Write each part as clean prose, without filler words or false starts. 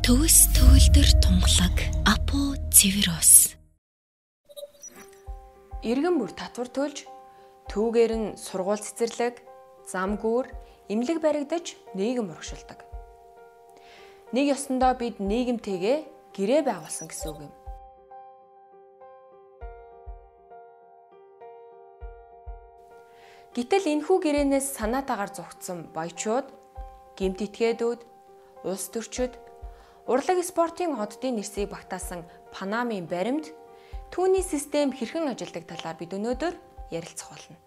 Төвс төгөлдөр тунгалаг Апо цэвэр ус. Иргэн бүр татвар төлж, түүгээр нь сургууль цэцэрлэг, зам гүүр, эмнэлэг баригдаж нийгэм урагшилдаг. Нэг ёсондоо бид нийгэмтэйгээ гэрээ байгуулсан гэсэн үг юм. Гэтэл энэхүү гэрээнээс санаатаагаар зугтсан баячууд, гэмт этгээдүүд, улс төрчид, урлаг спортын оддын нэрсийг багтаасан Панамын баримт түүний систем хэрхэн ажилладаг талаар бид өнөөдөр ярилцах болно.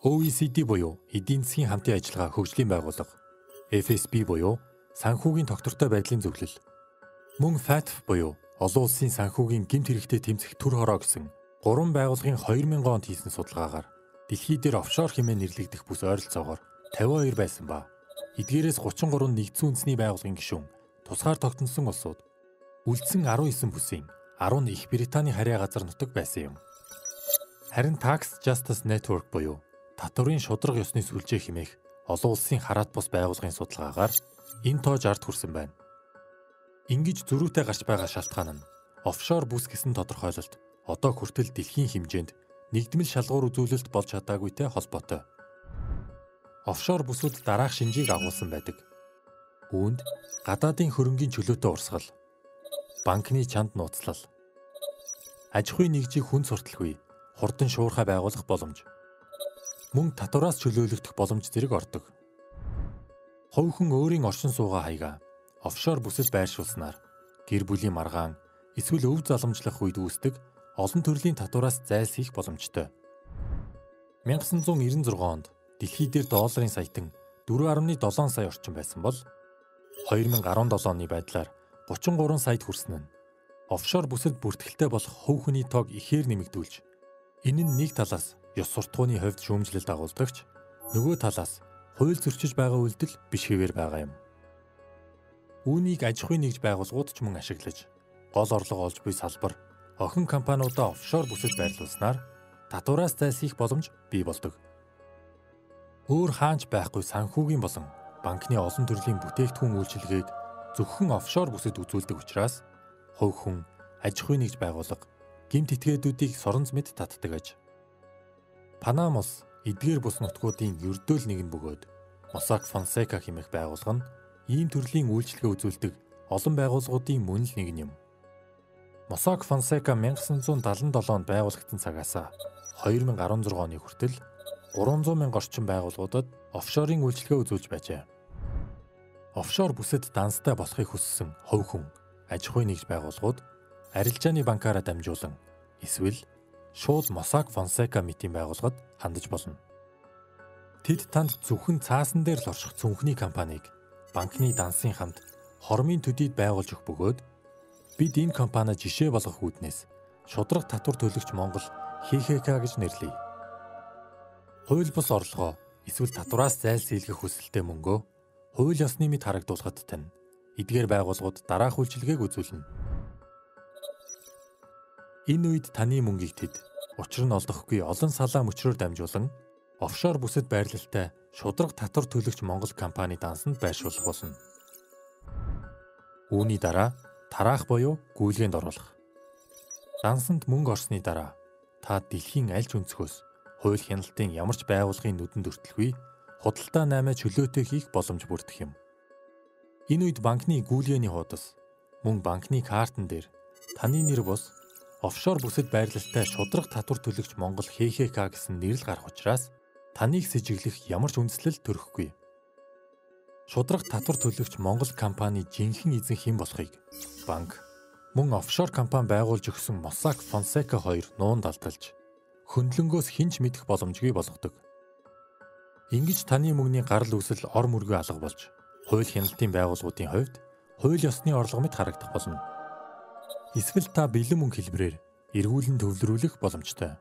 OECD буюу эдийн засгийн хамтын ажиллагаа хөгжлийн байгууллага, FSB буюу санхүүгийн тогтвортой байдлын зөвлөл, мөн FATF буюу олон улсын санхүүгийн гэмт хэрэгтэй тэмцэх төр хороо гэсэн гурван байгууллагын 2000 онд хийсэн судалгаагаар дэлхий дээр офшор хэмээн нэрлэгдэх бүс ойролцоогоор 52 байсан ба эдгээрээс 33 нэгдсэн үндэсний байгууллагын гишүүн тусгаар тогтносон улсууд үлдсэн 19 бүсийн 10 нь Их Британий харьяа газар нутаг байсан юм. Харин Tax Justice Network буюу татварын шударга ёсны сүлжээ хэмээх олон улсын хараат бус байгууллагын судалгаагаар энэ тоо 60-д хүрсэн байна. Ингэж зөрүүтэй гарч байгаа шалтгаан нь офшор бүс гэсэн тодорхойлолт одоо хүртэл дэлхийн хэмжээнд нэгдмэл шалгуур үзүүлэлт болж чадаагүйтэй холбоотой. Офшор бүсүүд дараах шинжийг агуулсан байдаг. Үүнд гадаадын хөрөнгийн чөлөөтэй урсгал, банкны чанд нууцлал, аж ахуйн нэгжийг хүн сурталгүй хурдан шуурхай байгуулах боломж, мөн татвараас чөлөөлөгдөх боломж зэрэг ордог. Хувь хүн өөрийн оршин суугаа хаягаа офшор бүсэд байршуулснаар гэр бүлийн маргаан эсвэл өв заламжлах үед үүсдэг олон төрлийн татвараас зайлсхийх боломжтой. 1996 онд дэлхий дээр долларын саятан 4.7 сая орчим байсан бол 2017 оны байдлаар 33 саяд хүрсэн нь офшор бүсэд бүртгэлтэй болох хувь хүний тоог ихээр нэмэгдүүлж, энэ нь нэг талаас ёс суртахууны хувьд шүүмжлэл дагуулдагч, нөгөө талаас хууль зөрчиж байгаа үйлдэл биш хэвээр байгаа юм. Үүнийг аж ахуйн нэгж байгууллагууд ч мөн ашиглаж, гол орлого олж буй салбар охин компаниудаа офшор бүсэд байрлуулснаар татвараас зайлсхийх боломж бий болдог. Өөр хаанч байхгүй санхүүгийн болон банкны олон төрлийн бүтээгдэхүүн үйлчилгээг зөвхөн офшор бүсэд үзүүлдэг учраас хувь хүн, аж ахуйн нэгж байгууллага, гэмт этгээдүүдийг соронз мэт татдаг аж. Панам улс эдгээр бүс нутгуудын ердөөл нэг нь бөгөөд Mossack Fonseca хэмээх байгууллага нь ийм төрлийн үйлчилгээ үзүүлдэг олон байгууллагуудын мөн л нэг нь юм. Mossack Fonseca 1977 онд байгуулагдсан цагаас 2016 оны хүртэл 300 мянга орчим байгууллагуудад офшорын үйлчилгээ үзүүлж байжээ. Офшор бүсэд данстай болохыг хүссэн хувь хүн, аж ахуйн нэгж байгууллагууд арилжааны банкаараа дамжуулан эсвэл шууд Mossack Fonseca мэтийн байгууллагад хандаж болно. Тэд танд зөвхөн цаасан дээр л орших цүнхний компанийг банкны дансын хамт хормын төдийд байгуулж өгөх бөгөөд бид энэ компаниа жишээ болгох үүднээс шударга татвар төлөгч Монгол ХХК гэж нэрлэе. Хууль бус орлогоо эсвэл татвараас зайлсхийлгэх хүсэлтэй мөнгөө хууль ёсны мэд харагдуулахад тань эдгээр байгууллагууд дараах үйлчилгээг үзүүлнэ. Энэ үед таны мөнгийг тэд учир нь олдохгүй олон салаа мөчрөөр дамжуулан офшор бүсэд байрлалтай шударга татвар төлөгч Монгол компани дансанд байршуулах болно. Үүний дараа тараах буюу гүйлгээнд оруулах. Дансанд мөнгө орсны дараа та дэлхийн аль ч өнцгөөс хууль хяналтын ямар ч байгууллагын нүдэнд өртөлгүй худалдаа наймаа чөлөөтэй хийх боломж бүрдэх юм. Энэ үед банкны гүйлгээний хуудас мөн банкны картн дээр таны нэр бус офшор бүсэд байрлалтай шударга татвар төлөгч Монгол ХХК гэсэн нэрэл гарах учраас таныг сэжиглэх ямар ч үндслэл төрөхгүй. Шударга татвар төлөгч Монгол компани жинхэнэ эзэн хэн болохыг банк мөн офшор компани байгуулж өгсөн Mossack Fonseca хоёр нуун далдалж хөндлөнгөөс хэн ч мэдэх боломжгүй болгодог. Ингэж таны мөнгөний гарал үүсэл ор мөргүй алга болж хууль хяналтын байгууллагуудын хувьд хууль ёсны орлого мэт харагдах болно. Эсвэл та бэлэн мөнгө хэлбэрээр эргүүлэн төвлөрүүлэх боломжтой.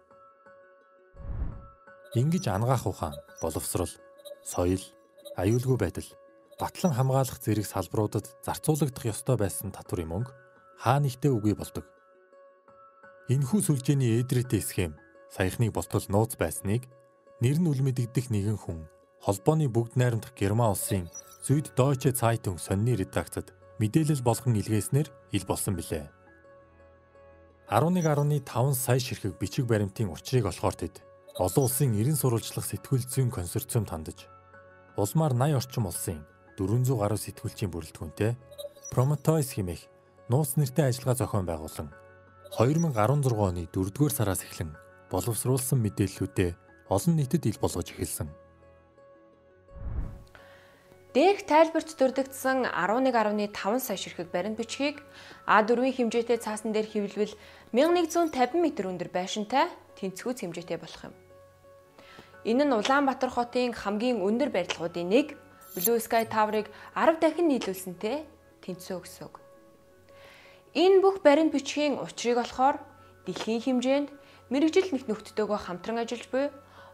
Ингэж ангаах ухаан, боловсрол, соёл, аюулгүй байдал, батлан хамгаалах зэрэг салбаруудад зарцуулагдах ёстой байсан татварын мөнгө хаа нэгтээ үгүй болдог. Энэхүү сүлжээний ээдрээтэй схем саяхныг болтол нууц байсныг нэр нь үл мэдэгдэх нэгэн хүн холбооны бүгд найрамдах Герман улсын Süddeutsche Zeitung сонины редакцид мэдээлэл болгон илгээснээр ил болсон билээ. 11.5 сая ширхэг бичиг баримтын учрыг олохоор тэд олон улсын 90 сурвалжлах сэтгүүл зүйн консорциумд хандаж улмаар 80 орчим улсын 400 гаруй сэтгүүлчийн бүрэлдэхүүнтэй Prometheus хэмээх нууц нэртэй ажиллагаа зохион байгуулан 2016 оны 4-р сараас эхлэн боловсруулсан мэдээллүүдээ олон нийтэд ил болгож эхэлсэн. Дээрх тайлбарт дурддагдсан 11.5 сая ширхэг баримт бичгийг А4-ийн хэмжээтэй цаасан дээр хэвлвэл 1150 м өндөр байшинтай тэнцвүүц хэмжээтэй болох юм. Энэ нь Улаанбаатар хотын хамгийн өндөр барилгуудын нэг Blue Sky Tower-ыг 10 дахин нийлүүлсэнтэй тэнцүү гэсэн үг. Энэ бүх баримт бичгийн учрыг олохоор дэлхийн хэмжээнд мэргэжил нэг нөхдөдөөгөө хамтран ажиллаж буй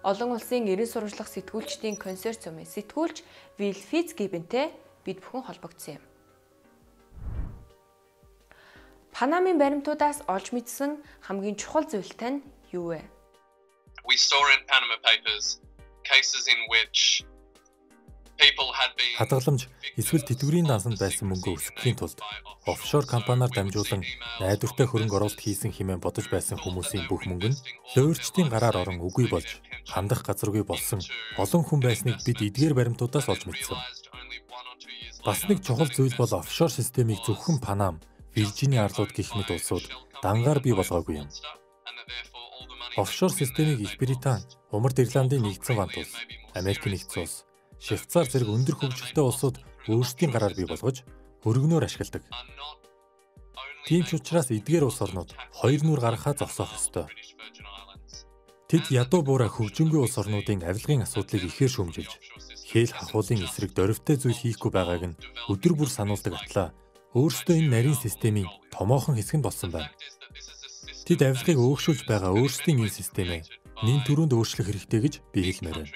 олон улсын 90 сурвалжлах сэтгүүлчдийн консорциумын сэтгүүлч Will Fitzgibbon-тэй бид бүхэн холбогдсон юм. Панамын баримтуудаас олж мэдсэн хамгийн чухал зүйл тань юу вэ? We saw in Panama Papers cases in which Хадгаламж эсвэл тэтгэврийн дансанд байсан мөнгөө өсгөхийн тулд офшор компаниар дамжуулан найдвартай хөрөнгө оруулалт хийсэн хэмээн бодож байсан хүмүүсийн бүх мөнгө нь луйварчдын гараар орон үгүй болж хандах газаргүй болсон олон хүн байсныг бид эдгээр баримтуудаас олж мэдсэн. Бас нэг чухал зүйл бол офшор системийг зөвхөн Панам, Виржиний арлууд гэх мэт улсууд дангаар бий болгоогүй юм. Офшор системийг Их Британи, Умард Ирландын нэгдсэн вант улс, Америк нэгдсэн улс, Швейцар зэрэг өндөр хөгжилтэй улсууд өөрсдийн гараар бий болгож өргөнөөр ашигладаг. Тийм ч учраас эдгээр улс орнууд хоёр нүур гаргахаа зогсоох ёстой. Тэд ядуу буурай хөгжингүй улс орнуудын авилгын асуудлыг ихээр шүүмжилж, хээл хахуулын эсрэг дөрвтэй зүйл хийхгүй байгааг нь өдөр бүр сануулдаг атлаа өөрсдөө энэ нарийн системийн томоохон хэсэг нь болсон байна. Тэд авилгыг өөгшүүлж байгаа өөрсдийн энэ системээ нэн түрүүнд өөрчлөх хэрэгтэй гэж би хэлмээр байна.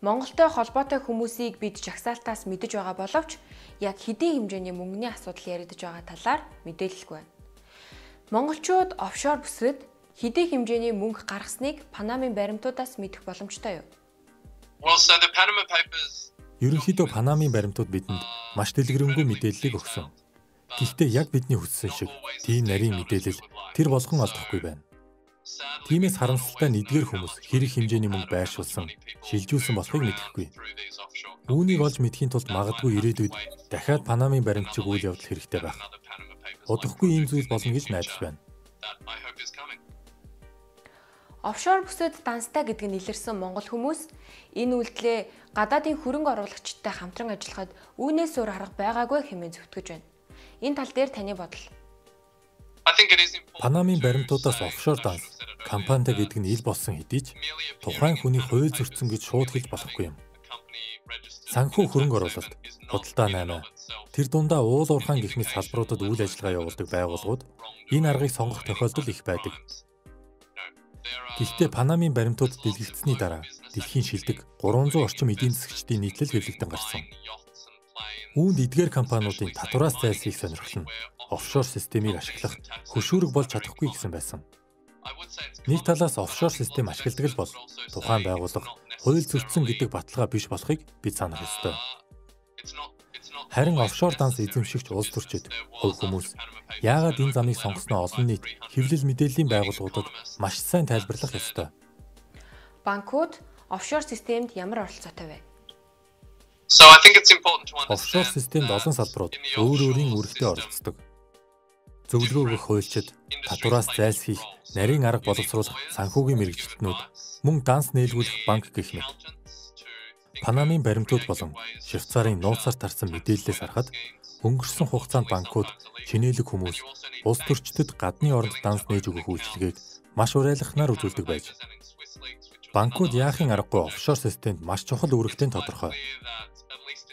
Монголтой холбоотой хүмүүсийг бид жагсаалтаас мэдэж байгаа боловч яг хэдийн хэмжээний мөнгөний асуудал яригдаж байгаа талаар мэдээлэлгүй байна. Монголчууд офшор бүсэд хэдийн хэмжээний мөнгө гаргасныг Панамын баримтуудаас мэдэх боломжтой юу? Ерөнхийдөө Панамын баримтууд бидэнд маш дэлгэрэнгүй мэдээллийг өгсөн. Гэхдээ яг бидний хүссэн шиг тийм нарийн мэдээлэл тэр болгон олдохгүй байна. Тиймээс харамсалтай нь эдгээр хүмүүс хэр их хэмжээний мөнгө байршуулсан, шилжүүлсэн болохыг мэдэхгүй. Үүнийг олж мэдэхийн тулд магадгүй ирээдүйд дахиад Панамын баримтчиг үйл явдал хэрэгтэй байх. Удахгүй ийм зүйл болно гэж найдаж байна. Офшор бүсэд данстай гэдэг нь илэрсэн монгол хүмүүс энэ үйлдэлээ гадаадын хөрөнгө оруулагчидтай хамтран ажиллахад үүнээс өөр арга байгаагүй хэмээн зөвтгөж байна. Энэ тал дээр таны бодол. Панамын баримтуудаас офшор данс компанитай гэдэг нь ил болсон хэдий ч тухайн хүний хууль зөрчсөн гэж шууд хэлж болохгүй юм. Санхүү хөрөнгө оруулалт, худалдаа 8, тэр дундаа уул уурхаан гэх мэт салбаруудад үйл ажиллагаа явуулдаг байгууллагууд энэ аргыг сонгох тохиолдол их байдаг. Гэхдээ Панамын баримтууд дэлгэгдсэний дараа дэлхийн шилдэг 300 орчим эдийн засгчдын нийтлэл хэвлэгдэн гарсан. Үүнд эдгээр компаниудын татвараас зайлсхийх сонирхол нь офшор системийг ашиглах хөшүүрэг болж чадахгүй гэсэн байсан. Нэг талаас офшор систем ашигладаг л бол тухайн байгууллага хууль зөрчсөн гэдэг баталгаа биш болохыг бид санах ёстой. Харин офшор данс эзэмшигч улс төрчид, хувь хүмүүс яагаад энэ замыг сонгосноо олон нийт хэвлэл мэдээллийн байгууллагуудад маш сайн тайлбарлах ёстой. Банкуд офшор системд ямар оролцоотой вэ? Офшор системд олон салбарууд өөр өөрийн үүрэгтэй оролцдог. Зөвлөгөө өгөх хуульчид, татвараас зайлсхийх, нарийн арга боловсруулах санхүүгийн мэргэжилтнүүд, мөн данс нээлгүүлэх банк гэх мэт. Панамын баримтууд болон Швейцарын нууцаар тарсан мэдээллээс харахад өнгөрсөн хугацаанд банкуд чинээлэг хүмүүс улс төрчдөд гадны оронд данс нээж өгөх үйлчилгээг маш урайлахнаар үзүүлдэг байж. Банкуд яахын аргагүй офшор системд маш чухал үүрэгтэй нь тодорхой.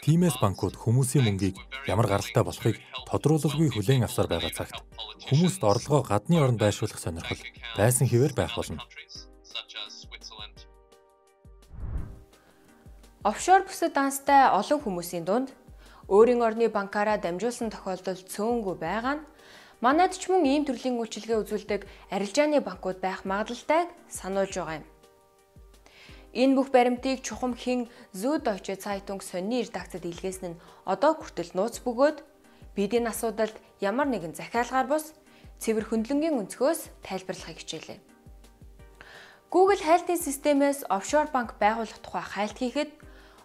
Тиймээс банкуд хүмүүсийн мөнгийг ямар гаралтай болохыг тодруулалгүй хүлээн авсаар байгаа цагт хүмүүст орлогоо гадны оронд байршуулах сонирхол байсан хэвээр байх болно. Офшор бүсэд данстай олон хүмүүсийн дунд өөрийн орны банкаараа дамжуулсан тохиолдол цөөнгүй байгаа нь Манайд ч мөн ийм төрлийн үйлчилгээ үзүүлдэг арилжааны банкуд байх магадлалтайг сануулж байгаа юм. Энэ бүх баримтыг чухам хэн Süddeutsche Zeitung сонины редакцид илгээсэн нь одоо хүртэл нууц бөгөөд бид энэ асуудалд ямар нэгэн захиалгаар бус цэвэр хөндлөнгийн өнцгөөс тайлбарлахыг хичээлээ. Google хайлтын системээс офшор банк байгуулах тухай хайлт хийхэд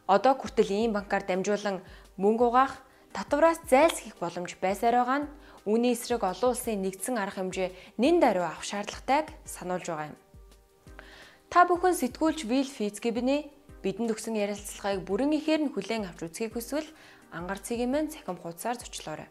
одоо хүртэл ийм банкар дамжуулан мөнгө угаах, татвараас зайлсхийх боломж байсаар байгаа нь үүний эсрэг олон улсын нэгдсэн арга хэмжээ нэн даруй авах шаардлагатайг сануулж байгаа юм. Та бүхэн сэтгүүлч Will Fitzgibbon-ы бидэнд өгсөн ярилцлагыг бүрэн ихээр нь хүлээн авч үзхийг хүсвэл ангаар цэгийн мэн цахим хуудасаар зочлоорой.